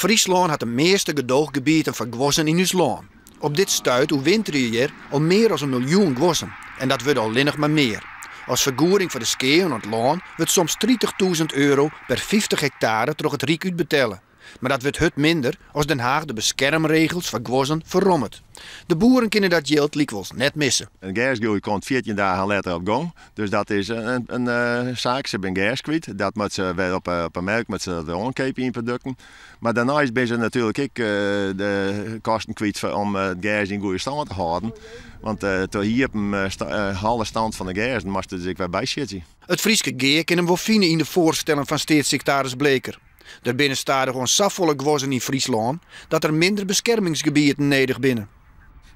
Fryslân hat de measte gedoochgebieten foar guozzen yn ús lân. Op dit stuit oerwinterje hjir al mear as in miljoen guozzen en dat wurde allinnich mar mear. As fergoeding foar de skea oan it lân wurdt soms 30.000 euro per 50 hektare troch it Ryk útbetelle. Mar dat wurdt hurd minder as Den Haach de beskermregels foar guozzen ferrommet. De boeren kinne dat jild lykwols net misse. It gersgroei komt 14 dagen letter op gong, dus dat is in saak. Se binne gers kwyt, dat moat se wer op 'e merk moat se dat wer oankeapje yn produkten. Mar dêrneist binne se natuerlik ek de kosten kwyt om it gers yn goede stân te hâlden. Want troch iepen alle stand fan de gerzen moatst der dus ek wer by sjitsje. It Fryske Gea kin him wol fine yn de foarstellen fan steatssiktaris Bleker. Der binne stadichoan safolle guozzen yn Fryslân dat der minder beskermingsgebieten nedich binne.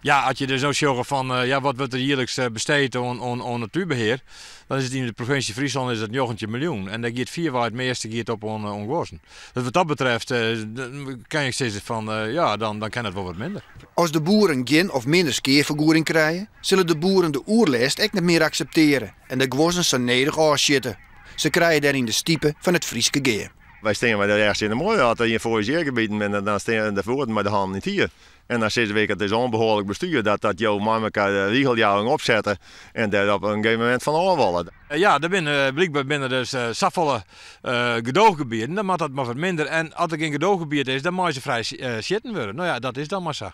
Ja, as je dus no sjogge fan ja, wat wurdt der jierliks besteed oan natuerbehear, dan is it yn de provinsje Fryslân is dat 19 miljoen. En dêr giet fierwei it measte giet op oan guozzen. Dus wat dat betreft kin ik sizze fan ja, dan kin it wol wat minder. As de boeren gjin of minder skeafergoeding krije, sille de boeren de oerlêst ek net mear aksepteare en de guozzen sa nedich ôfsjitte. Se krije dêryn de stipe fan it Fryske Gea. Wy stean mei de rêch tsjin de muorre, as der gjin foerazjeargebieten binne, dan stean de boeren mei de hannen yn it hier. En dan sizze we ek, it is ûnbehoarlik bestuur dat dat jo mei mekaar de rigeljouwing opsette en dêr op in gegeven momint fan ôf wolle. Ja, der binne blykber binne der dus safolle gedoochgebieten, dan moat dat mar wat minder. En as der gjin gedoochgebiet is, dan meie se frij sjitten wurde. No ja, dat is dan mar sa.